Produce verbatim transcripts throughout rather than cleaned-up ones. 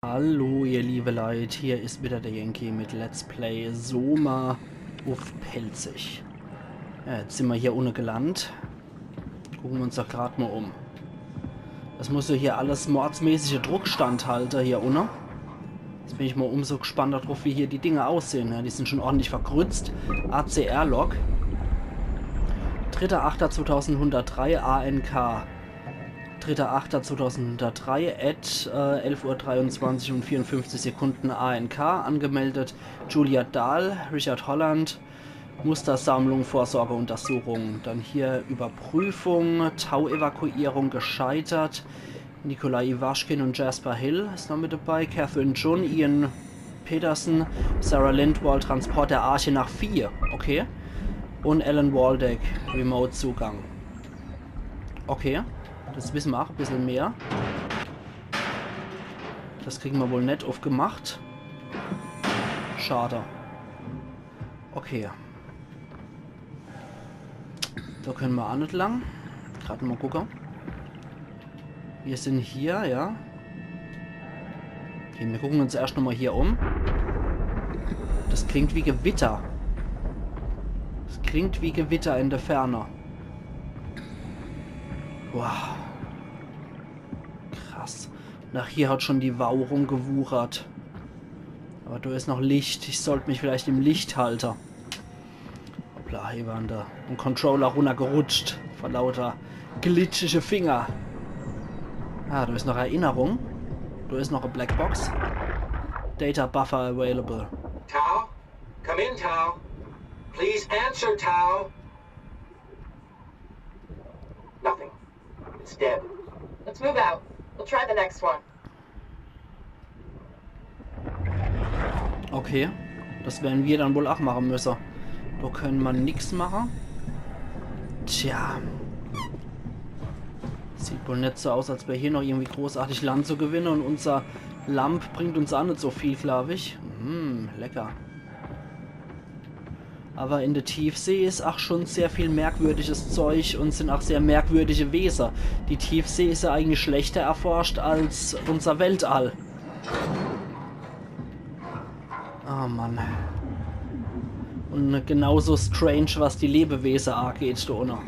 Hallo, ihr liebe Leit, hier is wieder der Yankee mit Let's Play Soma uff Pälzisch. Ja, jetzt sin mer hier unne gelandt. Gucke mer uns doch grad mol um. Das muss jo hier alles mordsmäßige Druck standhalte hier unne. Jetzt bin ich mol umso gspannter druff, wie hier die Dinger aussehn. Ja, die sin schon ordentlich verkrützt. A C R-Log. Dritter achter zweitausendhundertdrei A N K. Dritter achter zweitausendhundertdrei at äh, elf Uhr dreiundzwanzig und vierundfünfzig Sekunden A N K angemeldet. Julia Dahl, Richard Holland, Mustersammlung, Vorsorgeuntersuchung. Dann hier Überprüfung, Tau-Evakuierung gescheitert. Nikolai Iwaschkin und Jasper Hill is noch mit dabei. Catherine Jun, Ian Peterson, Sarah Lindwall, Transport der Arche nach Phi. Okay. Und Alan Waldeck, Remote-Zugang. Okay, das wisse mer ach e bissel mehr. Das kriege mer wohl net uffgemacht. Schade. Okay. Do kenne mer ach net lang. Grad mol gucke. Mir sin hier, ja. Okay, mir gucke uns erscht nochmol hier um. Das klingt wie Gewitter. Das klingt wie Gewitter in der Ferne. Wow. Krass. Nach hier hat schon die Wauerung gewuchert. Aber do is noch Licht. Ich sollt mich vielleicht im Licht halte. Hoppla, hier war der Controller runnergerutscht vor lauter glitschige Finger. Ah, do is noch Erinnerung. Do is noch e Blackbox. Data buffer available. Tau? Come in, Tau. Please answer, Tau. Nothing. It's dead. Let's move out. We'll try the next one. Okay. Das wern mir dann wohl ach mache müsse. Do kenne mer nix mache. Tja. Sieht wohl net so aus, als wär hier noch irgendwie großartig Land zu gewinne, und unser Lamp bringt uns ach net so viel, glaub ich. Hm, lecker. Aber in der Tiefsee is ach schon sehr viel merkwürdiges Zeug und sin ach sehr merkwürdige Wese. Die Tiefsee is ja eigentlich schlechter erforscht als unser Weltall. Oh Mann. Und genauso strange, was die Lebewese ageht, do unne.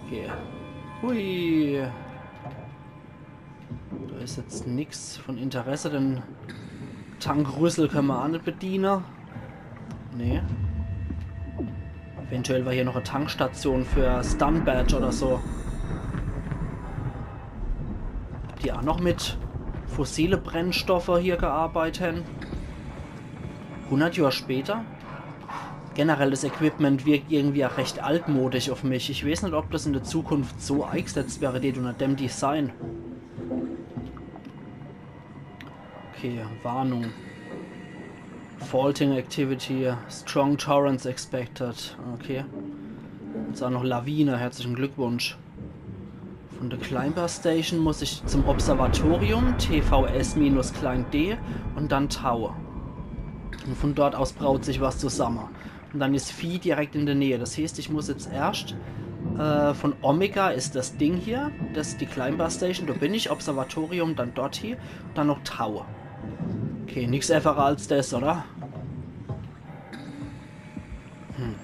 Okay. Hui. Do is jetzt nix von Interesse, den Tankrüssel kenne mer ach net bediene. Nee. Eventuell war hier noch e Tankstation für Stun Badge oder so. Ob die ach noch mit fossile Brennstoffe hier gearbeit hän? Hundert Johr später? Generell, das Equipment wirkt irgendwie ach recht altmodisch uff mich. Ich weeß net, ob das in der Zukunft so eigsetzt werre deet unner dem Design. Okay, Warnung. Faulting Activity, strong torrents expected. Okay. Jetzt ach noch Lawine, herzlichen Glückwunsch. Von der Climber Station muss ich zum Observatorium, T V S minus klein d, und dann Tau. Und von dort aus braut sich was zusamme. Und dann is Phi direkt in der Nähe. Das heeßt, ich muss jetzt erscht äh, von Omega is das Ding hier, das is die Climber Station, do bin ich, Observatorium, dann dort hie, dann noch Tau. Okay, nix einfacher als das, oder? Hm.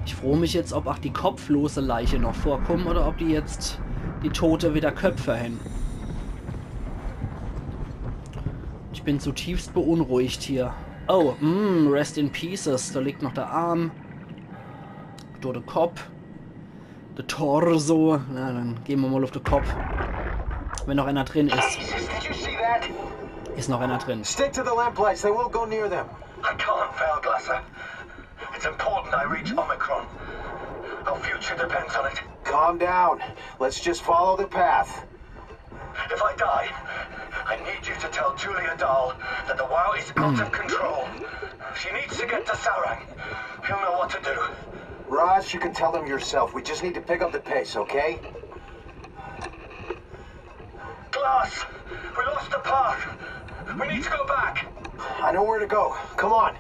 Ich froo mich jetzt, ob ach die kopflose Leiche noch vorkommen oder ob die jetzt die Tote wieder Köpfe hän. Ich bin zutiefst beunruhigt hier. Oh, mm, rest in pieces. Do liegt noch der Arm. Tote Kopp. Der Torso. Na, dann gehn mer mol uff de Kopp. Wenn noch einer drin is. Is noch einer drin. Stick to the lamplights, they won't go near them. I can't fail, Glasser. It's important I reach Omicron. Our future depends on it. Calm down. Let's just follow the path. If I die, I need you to tell Julia Dahl that the WAU is out of control. She needs to get to Sarang. He'll know what to do. Raj, you can tell him yourself. We just need to pick up the pace, okay? Glass! We lost the path! We need to go back! I know where to go. Come on.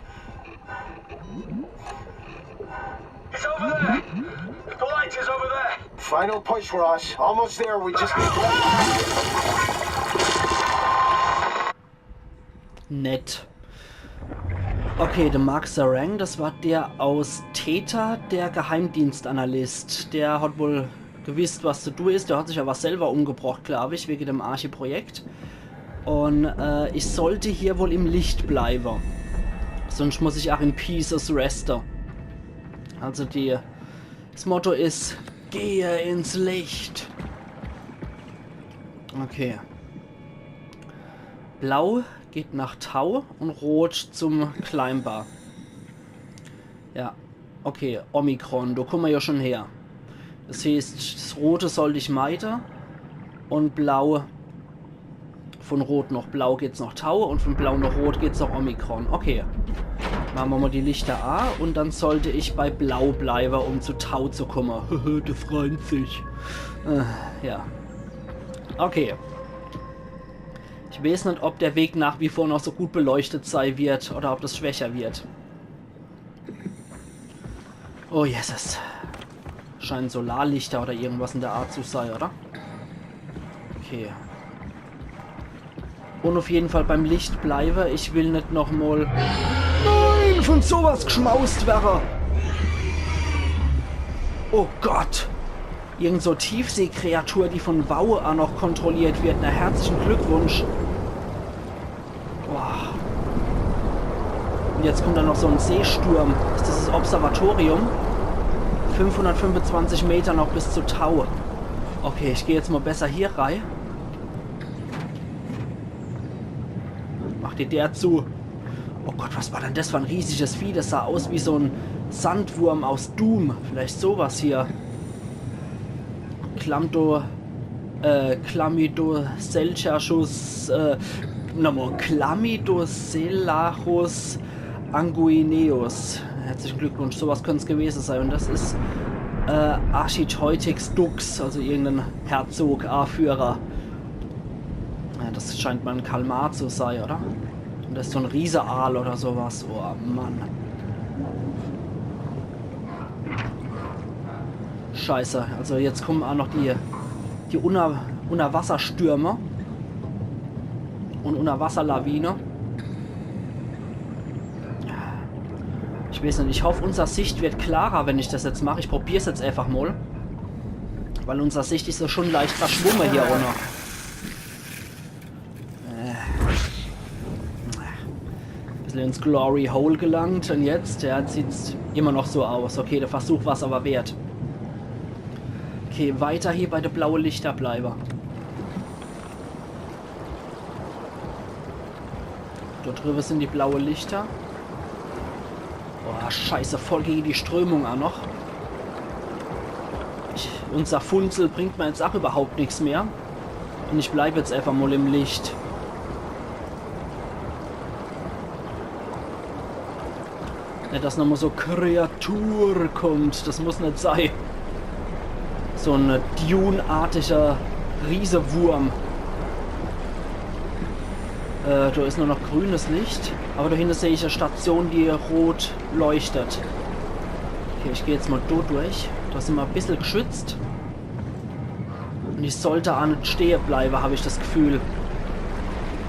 It's over there! The light is over there! Final push, Raj. Almost there. We just need... Nett. Okay, de Mark Zarang, das war der aus Theta, der Geheimdienstanalyst. Der hat wohl gewisst, was zu tun is. Der hat sich aber selber umgebrocht, glaub ich, wegen dem Arche-Projekt. Und äh, ich sollte hier wohl im Licht bleiben. Sonst muss ich auch in Pieces reste. Also die, das Motto is, gehe ins Licht. Okay. Blau geht nach Tau und Rot zum Climber. Ja, okay, Omikron, do kumme mer ja schon her. Das heißt, das Rote sollt ich meide und Blau, von Rot nach Blau geht's nach Tau und von Blau nach Rot geht's nach Omikron. Okay, mache mer mal die Lichter a und dann sollte ich bei Blau bleibe, um zu Tau zu kumme. Die freuen sich. Äh, ja. Okay. Ich weiß nicht, ob der Weg nach wie vor noch so gut beleuchtet sei wird oder ob das schwächer wird. Oh Jesus. Scheinen Solarlichter oder irgendwas in der Art zu sei, oder? Okay. Und auf jeden Fall beim Licht bleibe. Ich will nicht noch mal, nein, von sowas geschmaust wäre. Oh Gott. Irgend so Tiefseekreatur, die von Waue auch noch kontrolliert wird. Na, herzlichen Glückwunsch. Boah. Und jetzt kommt dann noch so ein Seesturm. Ist das das Observatorium? Fünfhundertfünfundzwanzig Meter noch bis zu Tau. Okay, ich gehe jetzt mal besser hier rein. Mach die Tür zu. Oh Gott, was war denn das für ein riesiges Vieh? Das sah aus wie so ein Sandwurm aus Doom. Vielleicht sowas hier. Klamdo, äh, Chlamydoselchachus, äh, nochmal, Chlamydoselachus anguineus. Herzlichen Glückwunsch, sowas könnte es gewesen sein. Und das ist äh, Architeutix Dux, also irgendein Herzog, Aführer. Ja, das scheint mal ein Kalmar zu sein, oder? Und das ist so ein Rieseaal oder sowas. Oh Mann. Scheiße, also jetzt kommen auch noch die, die Unter-, Unterwasserstürme und Unterwasserlawine. Ich weiß nicht, ich hoffe, unsere Sicht wird klarer, wenn ich das jetzt mache. Ich probiere es jetzt einfach mal. Weil unsere Sicht ist ja schon leicht verschwommen hier unten. Äh. Bisschen ins Glory Hole gelangt und jetzt, ja, sieht's immer noch so aus. Okay, der Versuch war's aber wert. Okay, weiter hier bei der blaue Lichter bleibe. Dort drüber sind die blaue Lichter. Boah, scheiße, voll gegen die Strömung auch noch. Ich, unser Funzel bringt mir jetzt auch überhaupt nichts mehr. Und ich bleib jetzt einfach mal im Licht. Nicht, dass nochmal so Kreatur kommt, das muss nicht sein. So ein Dune-artiger Riesewurm. Äh, da ist nur noch grünes Licht. Aber da hinten sehe ich eine Station, die rot leuchtet. Okay, ich gehe jetzt mal dort durch. Da sind wir ein bisschen geschützt. Und ich sollte auch nicht stehen bleiben, habe ich das Gefühl.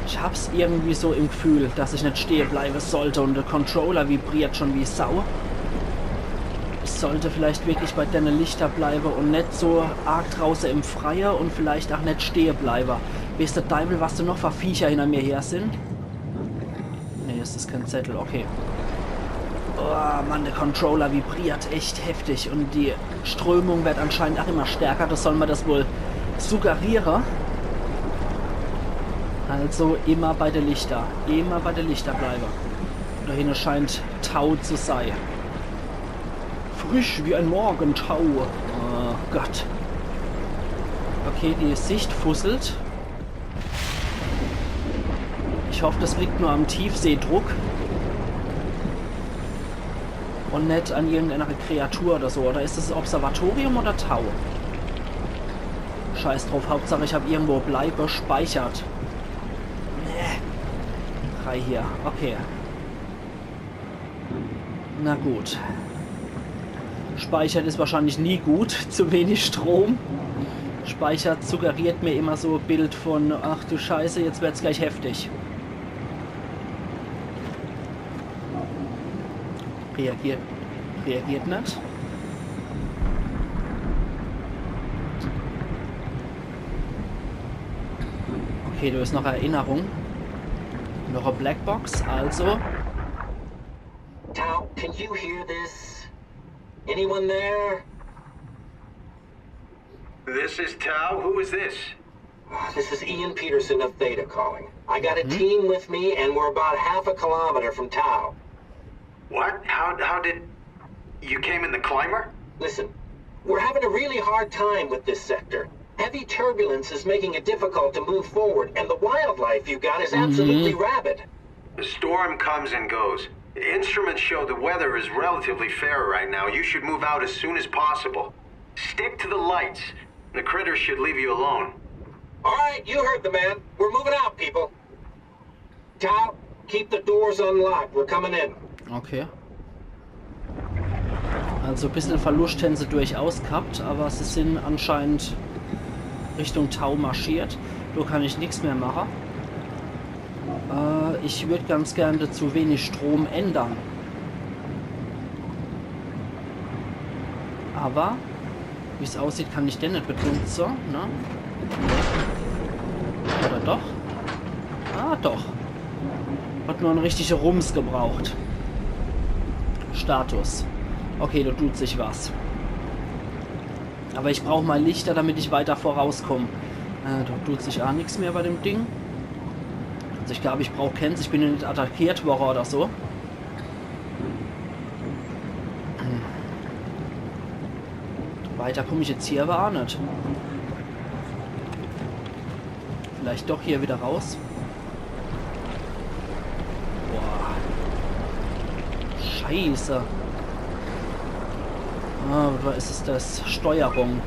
Ich hab's irgendwie so im Gefühl, dass ich nicht stehen bleiben sollte. Und der Controller vibriert schon wie Sau. Ich sollte vielleicht wirklich bei denne Lichter bleiben und nicht so arg draußen im Freien und vielleicht auch nicht stehen bleiben. Weiß der Teufel, was da noch für Viecher hinter mir her sind. Nee, es ist kein Zettel, okay. Oh Mann, der Controller vibriert echt heftig und die Strömung wird anscheinend auch immer stärker. Das soll mir das wohl suggerieren. Also immer bei der Lichter. Immer bei der Lichter bleiben. Da hinten scheint Tau zu sein. Frisch wie ein Morgentau. Oh Gott. Okay, die Sicht fusselt. Ich hoffe, das liegt nur am Tiefseedruck. Und nicht an irgendeiner Kreatur oder so. Oder ist das Observatorium oder Tau? Scheiß drauf, Hauptsache ich habe irgendwo Bleibe speichert. Nee. Drei hier, okay. Na gut. Speichern ist wahrscheinlich nie gut, zu wenig Strom. Speichert suggeriert mir immer so ein Bild von, ach du Scheiße, jetzt wird's gleich heftig. Reagiert, reagiert net. Okay, do is noch Erinnerung. Noch e Blackbox, also. Tau, can you hear this? Anyone there? This is Tau. Who is this? Ah, this is Ian Peterson of Theta calling. I got a team with me, and we're about half a kilometer from Tau. What? How, how did... You came in the climber? Listen, we're having a really hard time with this sector. Heavy turbulence is making it difficult to move forward, and the wildlife you got is absolutely rabid. The storm comes and goes. Instruments show the weather is relatively fair right now. You should move out as soon as possible. Stick to the lights. The critters should leave you alone. All right, you heard the man. We're moving out, people. Tau, keep the doors unlocked. We're coming in. Okay. Also e bissel Verluscht hänn se durchaus gehabt, awwer se sin anscheinend Richtung Tau marschiert. Do kann ich nix mehr mache. Äh, ich würd ganz gern dazu wenig Strom ändern. Awwer, wie's aussieht, kann ich den net benutze, ne? Oder doch? Ah, doch. Hat nur en richtige Rums gebraucht. Status. Okay, do tut sich was. Awwer ich brauch mol Lichter, damit ich weiter vorauskomm. Äh, do tut sich aa nix mehr bei dem Ding. Also ich glaab, ich brauch kens. Ich bin jo net attackiert worre oder so. Hm. Weiter komm ich jetzt hier awwer aa net. Vielleicht doch hier wieder raus. Boah. Scheiße. Ah, oder is es das? Steuerung.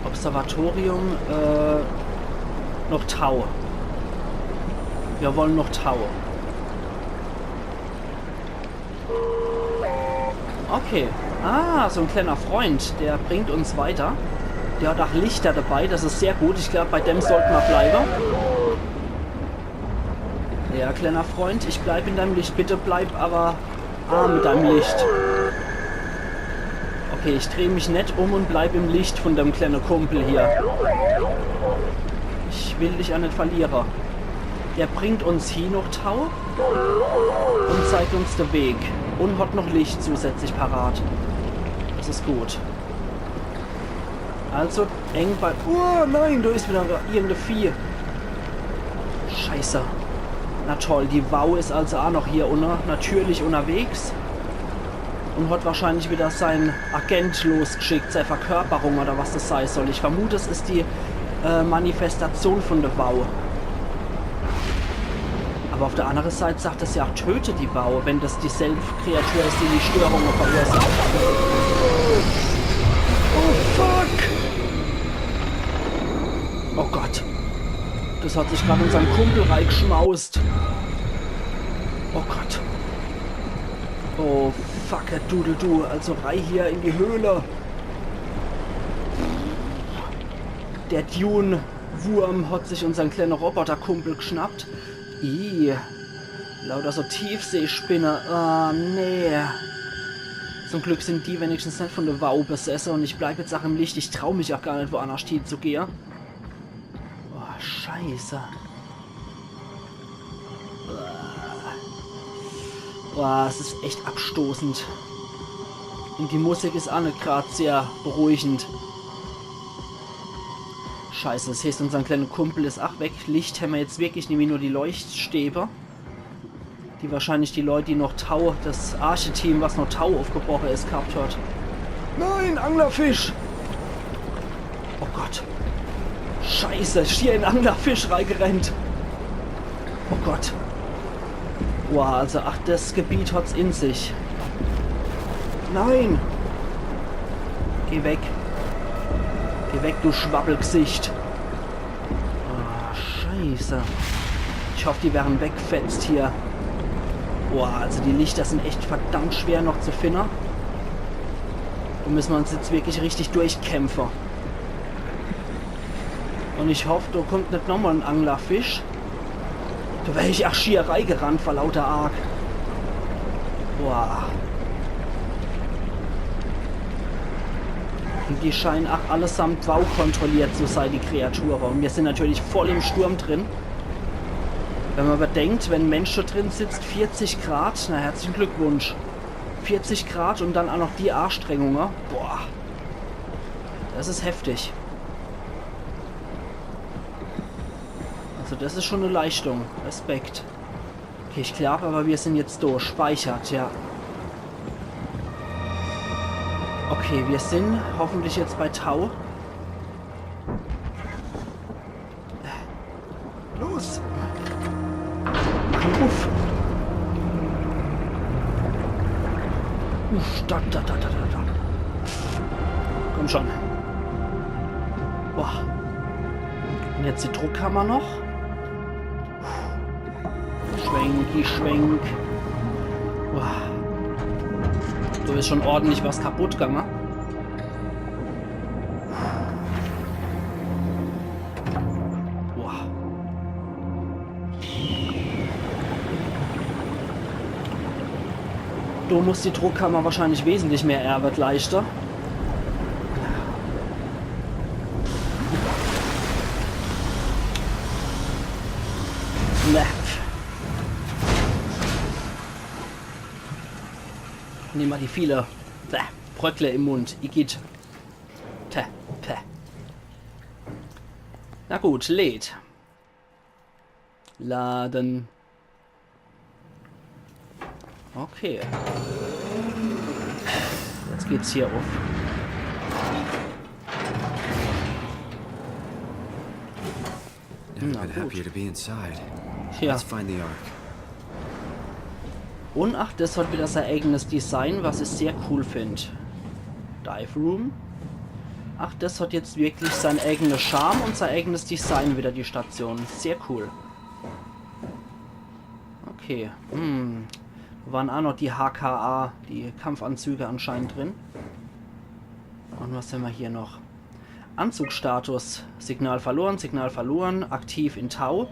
Observatorium, äh, noch Tau. Wir wollen noch Tau. Okay. Ah, so en kleiner Freund, der bringt uns weiter. Der hat aa Lichter dabei, das is sehr gut. Ich glaab, bei dem sollte mer bleibe. Ja, kleiner Freund, ich bleib in deinem Licht. Bitte bleib awwer, ah, mit deinem Licht. Okay, ich dreh mich net um un bleib im Licht von dem kleine Kumpel hier. Ich will dich aa net verliere. Der bringt uns hie noch Tau un zeigt uns de Weg. Un hat noch Licht zusätzlich parat. Das is gut. Also, eng bei... Oh, nein, do is wieder irgende Vieh. Scheiße. Na toll, die Wau is also aa noch hier unne natürlich unterwegs. Un hat wahrscheinlich wieder sein Agent losgeschickt, sei Verkörperung oder was das sei soll. Ich vermut, es is die, äh, Manifestation von de Wau. Awwer auf der annere Seit sagt es jo aa, töte die Wau, wenn das dieselbe Kreatur is, die die Störunge verursacht. Oh fuck! Oh Gott. Das hat sich grad in sein Kumpel reigeschmaust. Oh Gott. Oh fuck, du, du, du. Also rei hier in die Höhle. Der Dune-Wurm hat sich unsern kleine Roboterkumpel geschnappt. Ih, lauter so Tiefseespinne. Ah, nee. Zum Glück sin die wenigstens net von de Wau besesse un ich bleib jetzt aa im Licht. Ich trau mich aa gar net, woannerscht hie zu gehe. Oh, Scheiße. Boah, es is echt abstoßend. Un die Musik is aa net grad sehr beruhigend. Scheiße, das heißt, unsern kleine Kumpel is aa weg. Licht hämmer jetzt wirklich nimmi, nur die Leuchtstäbe. Die wahrscheinlich die Leut, die noch Tau, das Arche-Team, was noch Tau aufgebroche is, gehabt hat. Nein, Anglerfisch! Oh Gott. Scheiße, schier in Anglerfisch reigerennt. Oh Gott. Boah, also, ach, das Gebiet hat's in sich. Nein! Geh weg. Geh weg, du Schwabbelgesicht. Ah, Scheiße. Ich hoff, die werre weggefetzt hier. Boah, also die Lichter sin echt verdammt schwer noch zu finne. Do müsse mer uns jetzt wirklich richtig durchkämpfe. Un ich hoff, do kommt net nochmol en Anglerfisch. Do wär ich ach schier reigerannt vor lauter Arg. Boah. Die scheinen ach allesamt Wau kontrolliert zu sei, die Kreature. Un mir sin natürlich voll im Sturm drin. Wenn ma bedenkt, wenn en Mensch do drin sitzt, vierzig Grad, na, herzlichen Glückwunsch. Vierzig Grad un dann ach noch die Anstrengung, ne? Boah. Das is heftig. Also das is schon e Leistung. Respekt. Okay, ich glaab awwer, mir sin jetzt do. Speichert, ja. Okay, mir sin hoffentlich jetzt bei Tau. Los! Mach uff! Uff, da, da, da. Komm schon. Boah. Un jetzt die Druckkammer noch. Schwenki, schwenk. Boah. Do is schon ordentlich was kaputt gange. Boah. Do muss die Druckkammer wahrscheinlich wesentlich mehr Ärwet leischte. Bäh. Nimm mol die viele, bäh, Bröckle im Mund. Igitt. Päh, päh. Na gut, lädt. Laden. Okay. Jetzt geht's hier uff. Never Na been gut. Happier to be inside. Ja. Let's find the Ark. Un ach, das hat wieder sei eigenes Design, was ich sehr cool find. Dive Room. Ach, das hat jetzt wirklich sein eigener Charme un sein eigenes Design wieder, die Station. Sehr cool. Okay. Hm. Do waren ach noch die H K A, die Kampfanzüge anscheinend drin. Un was hämmer hier noch? Anzugstatus. Signal verloren, Signal verloren, aktiv in Tau.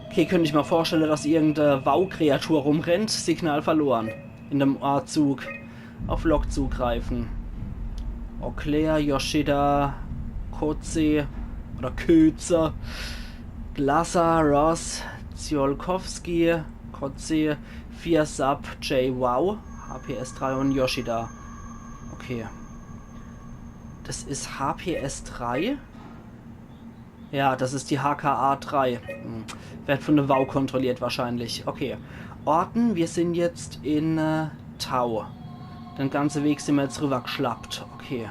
Okay, könnt ich mer vorstelle, dass irgend e Wau-Kreatur rumrennt. Signal verloren. In dem Anzug. Auf Log zugreifen. Auclair, Yoshida, Kotze oder Köze, Glaser, Ross, Ziolkowski, Kotze, vier Sub, J Wow, H P S drei un Yoshida. Okay. Das is H P S drei. Ja, das is die H K A drei. Hm. Werd von de Wau kontrolliert wahrscheinlich. Okay. Orten, mir sin jetzt in äh, Tau. Den ganze Weg sin mer jetzt riwwergeschlappt. Okay.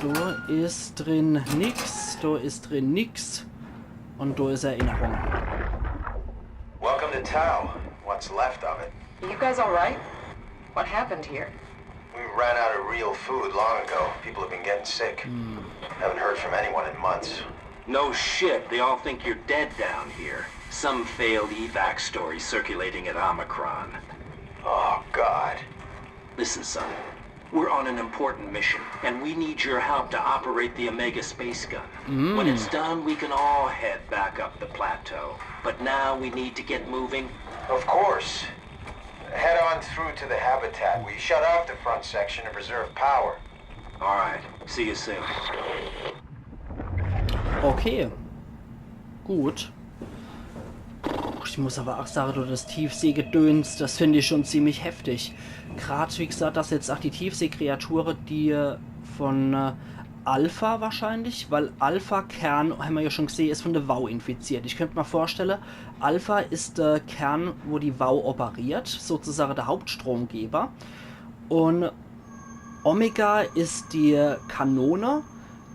Do is drin nix, do is drin nix. Un do is Erinnerung. Welcome to Tau. What's left of it. You guys all right? What happened here? We ran out of real food long ago. People have been getting sick. Haven't heard from anyone in months. No shit, they all think you're dead down here. Some failed evac story circulating at Omicron. Oh, God. Listen, son. We're on an important mission, and we need your help to operate the Omega space gun. When it's done, we can all head back up the plateau. But now we need to get moving. Of course. Head on through to the habitat. We shut off the front section to preserve power. All right. See you soon. Okay. Gut. Ich muss awwer ach sage, du, das Tiefseegedöns, das find ich schon ziemlich heftig. Grad wie gesagt, dass jetzt ach die Tiefseekreature, die von äh, Alpha wahrscheinlich, weil Alpha-Kern, hämmer ja schon gesehe, is von de Wau infiziert. Ich könnt mer vorstelle, Alpha is de Kern, wo die Wau operiert, sozusage de Hauptstromgeber. Un Omega is die Kanone,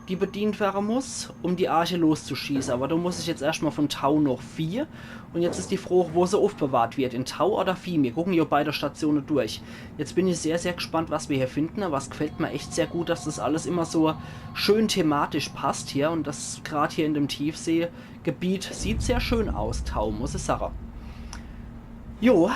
die bedient werre muss, um die Arche loszuschieße. Awwer do muss ich jetzt erscht mol von Tau noch Phi. Un jetzt is die Frooch, wo se uffbewahrt werd, in Tau oder Phi. Mir gucken jo beide Statione durch. Jetzt bin ich sehr, sehr gespannt, was mir hier finden, awwer es gefällt mer echt sehr gut, dass das alles immer so schön thematisch passt hier un das grad hier in dem Tiefseegebiet sieht sehr schön aus, Tau, muss ich sage. Jo,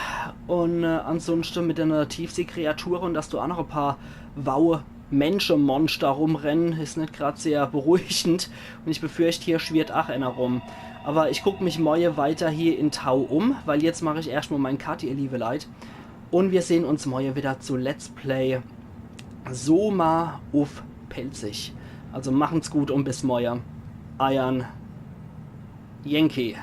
un äh, ansonschte mit de Tiefseekreature un dass do ach noch e paar Wau-Menschemonster rumrennen, is net grad sehr beruhigend. Un ich befürcht, hier schwirrt ach ener rum. Awwer ich guck mich morje weiter hier in Tau um, weil jetzt mach ich erscht mol mein Cut, ihr liewe Leit. Un mir sehn uns morje wieder zu Let's Play Soma uff Pälzisch. Also machen's gut und bis morje. Eiern Yankee.